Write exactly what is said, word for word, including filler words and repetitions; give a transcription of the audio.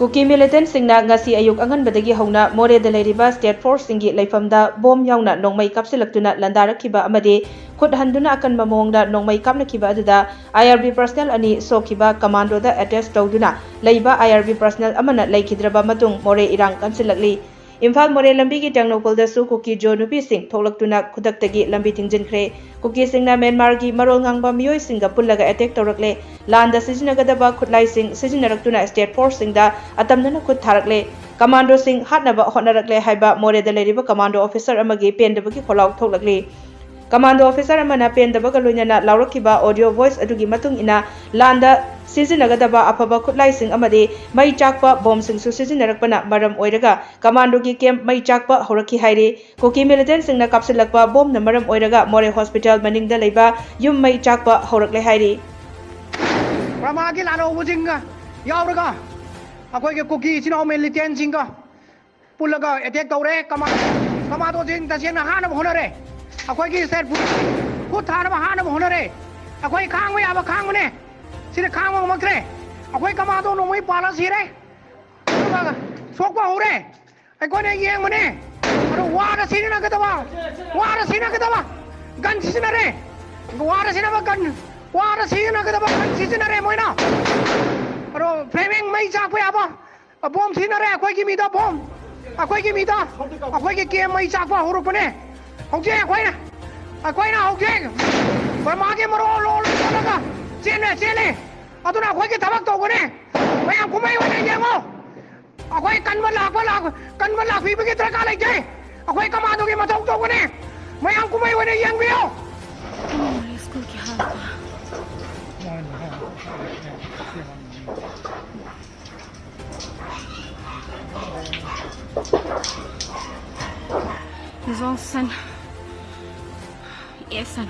ꯀꯨꯀꯤ ꯃꯤꯂꯤꯇꯦꯟꯠꯁꯤꯡꯅ ꯉꯁꯤ ꯑꯌꯨꯛ ꯑꯉꯟꯕꯗꯒꯤ ꯍꯧꯅ ꯃꯣꯔꯦꯗ ꯂꯩꯔꯤꯕ ꯁ꯭ꯇꯦꯠ ꯐꯣꯔꯁꯁꯤꯡꯒꯤ ꯂꯩꯐꯝꯗ ꯕꯣꯝ ꯌꯥꯎꯅ ꯅꯣꯡꯃꯩ ꯀꯥꯞꯁꯤꯜꯂꯛꯇꯨꯅ ꯂꯥꯟꯗꯥꯔꯛꯈꯤꯕ ꯑꯃꯗꯤ ꯈꯨꯠ ꯍꯟꯗꯨꯅ ꯑꯀꯟꯕ ꯃꯑꯣꯡꯗ ꯅꯣꯡꯃꯩ ꯀꯥꯞꯅꯈꯤꯕ ꯑꯗꯨꯗ ꯑꯥꯏ ꯑꯥꯔ ꯕꯤ ꯄꯔꯁꯅꯦꯜ ꯑꯅꯤ ꯁꯣꯛꯈꯤꯕ, ꯀꯃꯥꯟꯗꯣꯗ ꯑꯦꯇꯦꯆ ꯇꯧꯗꯨꯅ ꯂꯩꯕ ꯑꯥꯏ ꯑꯥꯔ ꯕꯤ ꯄꯔꯁꯅꯦꯜ ꯑꯃꯅ ꯂꯩꯈꯤꯗ꯭ꯔꯕ ꯃꯇꯨꯡ ꯃꯣꯔꯦ ꯏꯔꯥꯡ ꯀꯟꯁꯤꯜꯂꯛꯂꯤ꯫ ꯏꯝꯐꯥꯜ ꯃꯣꯔꯦ ꯂꯝꯕꯤꯒꯤ ꯇꯦꯡꯅꯧꯄꯜꯗꯁꯨ ꯀꯨꯀꯤ ꯖꯣ ꯅꯨꯄꯤꯁꯤꯡ ꯊꯣꯛꯂꯛꯇꯨꯅ ꯈꯨꯗꯛꯇꯒꯤ ꯂꯝꯕꯤ ꯊꯤꯡꯖꯤꯟꯈ꯭ꯔꯦ꯫ ꯀꯨꯀꯤꯁꯤꯡꯅ ꯃ꯭ꯌꯥꯟꯃꯥꯔꯒꯤ ꯃꯔꯣꯜ ꯉꯥꯡꯕ ꯃꯤꯑꯣꯏꯁꯤꯡꯒ ꯄꯨꯜꯂꯒ ꯑꯦꯇꯦꯛ ꯇꯧꯔꯛꯂꯦ꯫ ꯂꯥꯟꯗ ꯁꯤꯖꯤꯟꯅꯒꯗꯕ ꯈꯨꯠꯂꯥꯏꯁꯤꯡ ꯁꯤꯖꯤꯟꯅꯔꯛꯇꯨꯅ ꯁ꯭ꯇꯦꯠ ꯐꯣꯔꯁꯁꯤꯡꯗ ꯑꯇꯝꯅꯅ ꯈꯨꯠ ꯊꯥꯔꯛꯂꯦ꯫ ꯀꯃꯥꯟꯗꯣꯁꯤꯡ ꯍꯥꯠꯅꯕ ꯍꯣꯠꯅꯔꯛꯂꯦ ꯍꯥꯏꯕ ꯃꯣꯔꯦꯗ ꯂꯩꯔꯤꯕ ꯀꯃꯥꯟꯗꯣ ꯑꯣꯐꯤꯁꯔ ꯑꯃꯒꯤ ꯄꯦꯟꯗꯕꯒꯤ ꯈꯣꯜꯂꯥꯎ ꯊꯣꯛꯂꯛꯂꯤ꯫ ꯀꯃꯥꯟꯗꯣ ꯑꯣꯐꯤꯁꯔ ꯑꯃꯅ ꯄꯦꯟꯗꯕꯒ ꯂꯣꯏꯅꯅ ꯂꯥꯎꯔꯛꯈꯤꯕ ꯑꯣꯗꯤꯑꯣ ꯚꯣꯏꯁ ꯑꯗꯨꯒꯤ ꯃꯇꯨꯡ ꯏꯟꯅ, ꯂꯥꯟꯗ ꯁꯤꯖꯤꯟꯅꯒꯗꯕ ꯑꯐꯕ ꯈꯨꯠꯂꯥꯏꯁꯤꯡ ꯑꯃꯗꯤ ꯃꯩ ꯆꯥꯛꯄ ꯕꯣꯝꯁꯤꯡꯁꯨ ꯁꯤꯖꯤꯟꯅꯔꯛꯄꯅ ꯃꯔꯝ ꯑꯣꯏꯔꯒ ꯀꯃꯥꯟꯗꯣꯒꯤ ꯀꯦꯝꯞ ꯃꯩ ꯆꯥꯛꯄ ꯍꯧꯔꯛꯈꯤ ꯍꯥꯏꯔꯤ꯫ ꯀꯨꯀꯤ ꯃꯤꯂꯤꯇꯦꯟꯠꯁꯤꯡꯅ ꯀꯥꯞꯁꯤꯜꯂꯛꯄ ꯕꯣꯝꯅ ꯃꯔꯝ ꯑꯣꯏꯔꯒ ꯃꯣꯔꯦ ꯍꯣꯁꯄꯤꯇꯥꯜ ꯃꯅꯤꯡꯗ ꯂꯩꯕ ꯌꯨꯝ ꯃꯩ ꯆꯥꯛꯄ ꯍꯧꯔꯛꯂꯦ ꯍꯥꯏꯔꯤ꯫ ꯕꯔꯃꯥꯒꯤ ꯂꯥꯜꯍꯧꯕꯁꯤꯡꯒ ꯌꯥꯎꯔꯒ ꯑꯩꯈꯣꯏꯒꯤ ꯀꯨꯀꯤ ꯏꯆꯤꯟ ꯏꯅꯥꯎ ꯃꯤꯂꯤꯇꯦꯟꯠꯁꯤꯡꯒ ꯄꯨꯜꯂꯒ ꯑꯦꯇꯦꯛ ꯇꯧꯔꯦ꯫ ꯀꯃꯥ-, ꯀꯃꯥꯟꯗꯣꯁꯤꯡ ꯇꯁꯦꯡꯅ ꯍꯥꯠꯅꯕ ꯍꯣꯠꯅꯔꯦ꯫ ꯑꯩꯈꯣꯏꯒꯤ ꯁꯦꯜ ꯈꯨꯠ ꯊꯥꯅꯕ ꯍꯥꯠꯅꯕ ꯍꯣꯠꯅꯔꯦ꯫ ꯑꯩꯈꯣꯏ ꯈꯥꯡꯕ ꯌꯥꯕ ꯈꯥꯡꯕꯅꯦ꯫ ꯁꯤꯗ ꯈꯥꯡꯕ ꯉꯝꯃꯛꯇ꯭ꯔꯦ꯫ ꯑꯩꯈꯣꯏ ꯀꯃꯥꯟꯗꯣ ꯅꯣꯡꯃꯩ ꯄꯥꯜꯂ ꯁꯤꯔꯦ꯫ ꯑꯗꯨꯒ ꯁꯣꯛꯄ ꯍꯧꯔꯦ꯫ ꯑꯩꯈꯣꯏꯅ ꯌꯦꯡꯕꯅꯦ꯫ ꯑꯗꯣ ꯋꯥꯔ ꯁꯤꯖꯤꯟꯅꯒꯗꯕ, ꯋꯥꯔ ꯁꯤꯖꯤꯟꯅꯒꯗꯕ ꯒꯟ ꯁꯤꯖꯤꯟꯅꯔꯦ꯫ ꯋꯥꯔ ꯁꯤꯖꯤꯟꯅꯕ ꯒꯟ, ꯋꯥꯔ ꯁꯤꯖꯤꯟꯅꯒꯗꯕ ꯒꯟ ꯁꯤꯖꯤꯟꯅꯔꯦ ꯃꯣꯏꯅ꯫ ꯑꯗꯣ ꯐ꯭ꯔꯦꯃꯤꯡ ꯃꯩ ꯆꯥꯛꯄ ꯌꯥꯕ ꯕꯣꯝ ꯁꯤꯖꯤꯟꯅꯔꯦ꯫ ꯑꯩꯈꯣꯏꯒꯤ ꯃꯤꯗ ꯕꯣꯝ, ꯑꯩꯈꯣꯏꯒꯤ ꯃꯤꯗ, ꯑꯩꯈꯣꯏꯒꯤ ꯀꯦꯝ ꯃꯩ ꯆꯥꯛꯄ ꯍꯧꯔꯛꯄꯅꯦ꯫ ꯍꯧꯖꯤꯛ ꯑꯩꯈꯣꯏꯅ, ꯑꯩꯈꯣꯏꯅ ꯍꯧꯖꯤꯛ ꯕꯔꯃꯥꯒꯤ ꯃꯔꯣꯜ ꯂꯣꯜ ꯂꯣꯜꯂꯒ ꯆꯦꯟꯂꯦ, ꯆꯦꯜꯂꯦ꯫ ꯑꯗꯨꯅ ꯑꯩꯈꯣꯏꯒꯤ ꯊꯕꯛ ꯇꯧꯒꯅꯤ꯫ ꯃꯌꯥꯝ ꯀꯨꯝꯍꯩ ꯑꯣꯏꯅ ꯌꯦꯡꯉꯣ꯫ ꯑꯩꯈꯣꯏ ꯀꯟꯕ ꯂꯥꯛꯄ ꯂꯥꯛ-, ꯀꯟꯕ ꯂꯥꯛꯄꯤꯕꯒꯤ ꯗꯔꯀꯥꯔ ꯂꯩꯇꯦ꯫ ꯑꯩꯈꯣꯏ ꯀꯃꯥꯟꯗꯣꯒꯤ ꯃꯊꯧ ꯇꯧꯒꯅꯤ꯫ ꯃꯌꯥꯝ ꯀꯨꯝꯍꯩ ꯑꯣꯏꯅ ꯌꯦꯡꯕꯤꯌꯨ꯫ Ils ont cinq. Ils sont